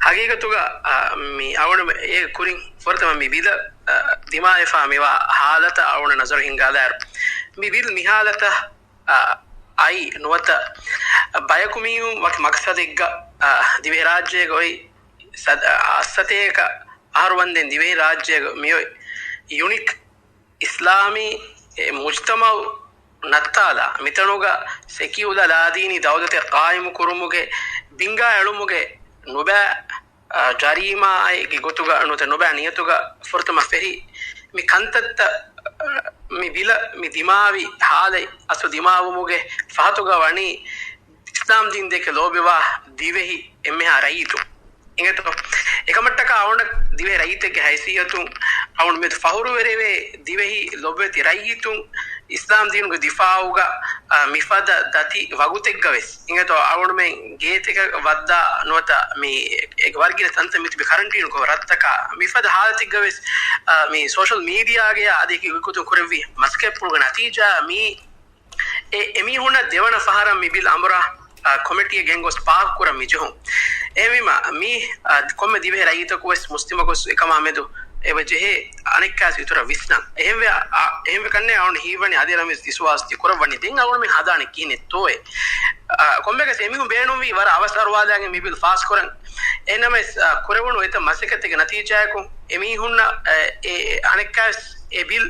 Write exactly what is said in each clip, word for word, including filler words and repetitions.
ހަގީގަތުގަ، އާ، މި އަޅުގަނޑު އޭގެ ކުރިން ފުރަތަމަ މި ބިލަށް، އާ، ދިމާވެފާ މިވާ ހާލަތަށް އަޅުގަނޑު ނަޒަރު ހިންގާލާއިރު، މި ބިލް މި ހާލަތަށް، އާ، އައި ނުވަތަ ބަޔަކު މީހުން ވަކި މަގްސަދެއްގަ، އާ، ދިވެހިރާއްޖޭގަ އޮތް ސަ-، އަށްސަތޭކަ އަހަރު ވަންދެން ދިވެހިރާއްޖޭގަ މިއޮތް ޔުނިކް އިސްލާމީ މުޖްތަމަޢު ނައްތާލާ، މިތަނުގަ ސެކިއުލާ ލާދީނީ ދައުލަތެއް ޤާއިމު ކުރުމުގެ ބިންގާ އެޅުމުގެ ނުބައި، އާ، ޖަރީމާއެއްގެ ގޮތުގަ ނުވަތަ ނުބައި ނިޔަތުގަ ފުރަތަމަ ފެށި މި ކަންތައްތައް، އާ، މި ބިލަށް މި ދިމާވި ހާލަތް އަސްލު ދިމާވުމުގެ ފަހަތުގަ ވަނީ އިސްލާމް ދީން ދެކެ ލޯބިވާ ދިވެހި އެންމެހާ ރައްޔިތުން. އިނގޭތޯ؟ އެކަމަށްޓަކާ އަޅުގަނޑަށް ދިވެހި ރައްޔިތެއްގެ ހައިސިއްޔަތުން އަޅުގަނޑު މިއަދު ފަހުރުވެރިވޭ ދިވެހި ލޮބުވެތި ރައްޔިތުން އިސްލާމް ދީނުގެ ދިފާޢުގަ، އާ، މިފަދަ ދަތި ވަގުތެއްގަ ވެސް، އިނގޭތޯ، އަޅުގަނޑުމެން ގޭތަކަށް ވައްދާ ނުވަތަ މި އެ ވަރަށް ގިނަ ތަންތަން މިތިބި ކަރަންޓީނުކޮށް ރަށްތަކާ މިފަދަ ހާލަތެއްގަ ވެސް، އާ، މި ސޯޝަލް މީޑިއާގަޔާ އަދި އެކި ގޮތްގޮތުން ކުރެއްވި މަސައްކަތްޕުޅުގެ ނަތީޖާ މި އެ، އެމީހުންނަށް ދެވަނަ ފަހަރަށް މި ބިލް އަނބުރާ، އާ، ކޮމިޓީއެއް ގެންގޮސް ޕާސްކުރަން މިޖެހުން. އެހެންވީމަ، މީ، އާ، ކޮންމެ ދިވެހި ރައްޔިތަކު ވެސް މުސްލިމަކު ވެސް އެކަމާ މެދު އެބަ ޖެހޭ އަނެއްކާވެސް އިތުރަށް ވިސްނަން. އެހެންވެ، އާ، އެހެންވެ ކަންނޭ އަޅުގަނޑު ހީވަނީ އަދި އަޅަމެން ވެސް ދިސްވާސް ދި ކުރައްވަނީ ދެން އަޅުގަނޑުމެން ހަދާނެ ކިހިނެއްތޯއޭ. އާ، ކޮންމެއަކަސް އެމީހުން ބޭނުންވީ ވަރަށް އަވަސް އަރުވާލާގެން މި ބިލް ފާސްކުރަން. އެހެންނަމަވެސް، އާ، ކުރެވުނު އެތައް މަސައްކަތެއްގެ ނަތީޖާއަކުން އެމީހުންނަށް، އެ، އެ، އަނެއްކާވެސް އެ ބިލް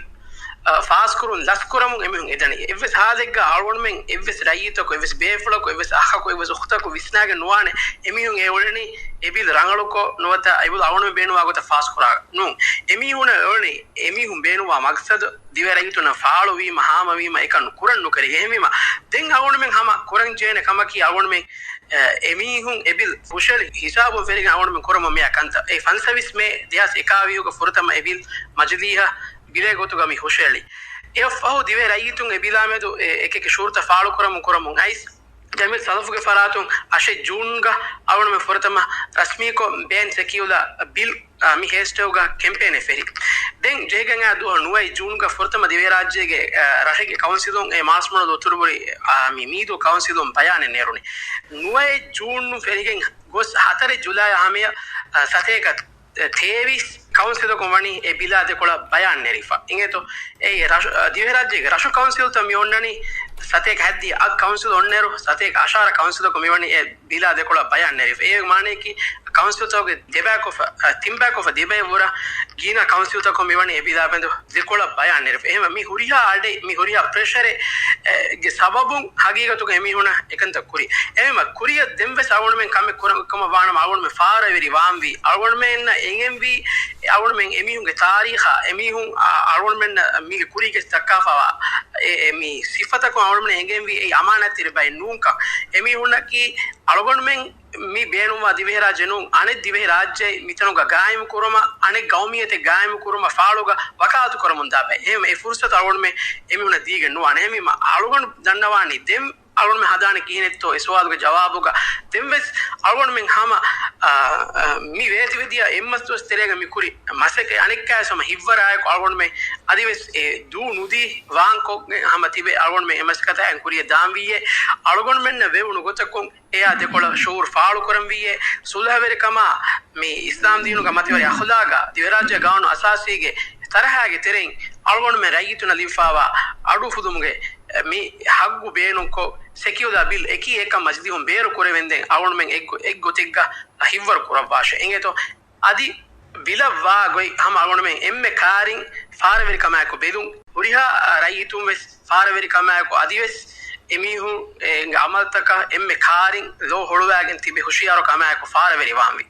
އަ، ފާސްކުރުން ލަސްކުރަމުން އެމީހުން އެދަނީ. އެއްވެސް ހާލެއްގަ އަޅުގަނޑުމެން އެއްވެސް ރައްޔިތަކު، އެއްވެސް ބޭފުޅަކު، އެއްވެސް އަޚަކު، އެއްވެސް އުޚްތަކު ވިސްނާގެން ނުވާނެ އެމީހުން އެ އުޅެނީ އެ ބިލް ރަނގަޅުކޮށް ނުވަތަ އެ ބިލް އަޅުގަނޑުމެން ބޭނުންވާ ގޮތަށް ފާސްކުރާ ނޫން. އެމީހުން އެ އުޅެނީ އެމީހުން ބޭނުންވާ މަގްސަދު ދިވެހި ރައްޔިތުންނަށް ފާޅުވީމަ ހާމަވީމަ އެކަން ކުރަން ނުކެރިގެން. އެހެންވީމަ ދެން އަޅުގަނޑުމެން ހަމަ ކުރަން ޖެހޭނެ ކަމަކީ އަޅުގަނޑުމެން އެ، އެމީހުން އެ ބިލް ހުށަހެޅި ހިސާބުން ފެށިގެން އަޅުގަނޑުމެން ކުރަމުން މިއާ ކަންތައް. އެ ފަންސަވީސް މޭ ދެހާސް އެކާވީހުގަ ފުރަތަމަ އެ ބިލް މަޖިލީހަށް ބިލެއް ގޮތުގަ މި ހުށަހެޅި. އެއަށްފަހު ދިވެހި ރައްޔިތުން އެ ބިލާ މެދު އެ، އެކި ޝުރުތަ ފާޅު ކުރަމުން ކުރަމުން އައިސް، ޖަމިއްޔަތު ސަލަފުގެ ފަރާތުން އަށެއް ޖޫންގަ އަޅުގަނޑުމެން ފުރަތަމަ ރަސްމީކޮށް ބޭން ސެކިއުލާ ބިލް އާ، މި ހޭޝްޓެގުގަ ކެމްޕޭނެއް ފެށި. ދެން ޖެހިގެން އާ ދުވަހު ނުވައެއް ޖޫންގަ ފުރަތަމަ ދިވެހިރާއްޖޭގެ، އާ، ރަށެއްގެ ކައުންސިލުން އެ މާސްމަޑުލު އުތުރުބުރި، އާ، މި މީދޫ ކައުންސިލުން ބަޔާނެއް ނެރުނީ. ނުވައެއް ޖޫން ފެށިގެން ގޮސް ހަތަރެއް ޖުލައި ހަމަޔަށް، އާ، ސަތޭކަ ތޭވީސް ކައުންސިލަކުން ވަނީ އެ ބިލާ ދެކޮޅަށް ބަޔާން ނެރިފަ. އިނގޭތޯ، އެ ރަށު-، އާ، ދިވެހިރާއްޖޭގެ ރަށު ކައުންސިލްތައް މި އޮންނަނީ ސަތޭކަ ހައްދިހަ އަށް ކައުންސިލް އޮންނައިރު ސަތޭކަ އަށާރަ ކައުންސިލަކުން މިވަނީ އެ ބިލާ ދެކޮޅަށް ބަޔާން ނެރިފަ. އޭގެ މާނައަކީ ކައުންސިލްތަކުގެ ދެބައިކޮށްފަ، އަ، ތިންބައިކޮށްފަ ދިބައިވުރަ ގިނަ ކައުންސިލްތަކުން މިވަނީ އެ ބިލާ މެދު ދެކޮޅަށް ބަޔާން ނެރިފަ. އެހެންވެ މި ހުރިހާ އަޑެއް، މި ހުރިހާ ޕްރެޝަރެއް، އެ، ގެ ސަބަބުން ހަގީގަތުގަ އެމީހުނަށް އެކަންތައް ކުރި. އެހެންވެ ކުރިއަށް ދެންވެސް އަޅުގަނޑުމެން ކަމެއް ކުރަން ކަމަށް ވާނަމަ އަޅުގަނޑުމެން ފާރަވެރި ވާންވީ. އަޅުގަނޑުމެންނަށް އެނގެންވީ، އަޅުގަނޑުމެން އެމީހުންގެ ތާރީޚާ، އެމީހުން، އަ، އަޅުގަނޑުމެންނަށް މީގެ ކުރީގެ ދައްކާފަވާ އެ، އެ، މި ސިފަތަކުން އަޅުގަނޑުމެން އެނގެންވީ އެއީ އަމާނާތްތެރި ބައެއް ނޫންކަން. އެމީހުންނަކީ އަޅުގަނޑުމެން މި ބޭނުންވާ ދިވެހިރާއްޖެ ނޫން، އަނެއް ދިވެހިރާއްޖެ މިތަނުގަ ގާއިމުކުރުމަށް، އަނެއް ގައުމިއްޔަތެއް ގާއިމުކުރުމަށް ފާޅުގަ ވަކާލަތު ކުރަމުންދާ ބައެއް. އެހެން އެ ފުރުސަތު އަޅުގަނޑުމެން އެމީހުނަށް ދީގެން ނުވާނެ. އެހެންވީމަ އަޅުގަނޑު ދަންނަވާނީ ދެން އަޅުގަނޑުމެން ހަދާނެ ކިހިނެއްތޯ އެ ސުވާލުގެ ޖަވާބުގަ ދެންވެސް އަޅުގަނޑުމެން ހަމަ، އާ، އާ، މި ވޭތުވެދިޔަ އެއްމަސް ދުވަސް ތެރޭގަ މި ކުރި މަސައްކަތް އަނެއްކާވެސް ހަމަ ހިތްވަރާއެކު އަޅުގަނޑުމެން އަދިވެސް އެ ދޫ ނުދީ ވާންކޮށްގެން ހަމަ ތިބެ އަޅުގަނޑުމެން އެ މަސައްކަތާ ކުރިއަށް ދާންވީއޭ. އަޅުގަނޑުމެންނަށް ވެވުނު ގޮތަކުން އެއާ ދެކޮޅަށް ޝުޢޫރު ފާޅުކުރަންވީއޭ. ސުލްހަވެރިކަމާ މި އިސްލާމް ދީނުގަ މަތިވެރި އަޚުލާގާ ދިވެހިރާއްޖޭ ގާނޫނު އަސާސީގެ ތަރަހާގެ ތެރެއިން އަޅުގަނޑުމެން ރައްޔިތުންނަށް ލިބިފާވާ އަޑު އުފުލުމުގެ މި ހައްގު ބޭނުންކޮށް، ސެކިއުލާ ބިލް އެކީ އެކަން މަޖިލީހުން ބޭރު ކުރެވެންދެން އަޅުގަނޑުމެން އެއްގޮ-، އެއްގޮތެއްގަ ހިތްވަރު ކުރައްވާށޭ. އިނގޭތޯ؟ އަދި ބިލަށް ވާ ގޮތް ހަމަ އަޅުގަނޑުމެން އެންމެ ކާރިން ފާރަވެރިކަމާއެކު ބެލުން. ހުރިހާ ރައްޔިތުން ވެސް ފާރަވެރިކަމާއެކު އަދިވެސް އެމީހުން އެ އަމަލްތަކަށް އެންމެ ކާރިން ލޯ ހުޅުވާގެން ތިބެ ހުޝިޔާރުކަމާއެކު ފާރަވެރިވާންވީ.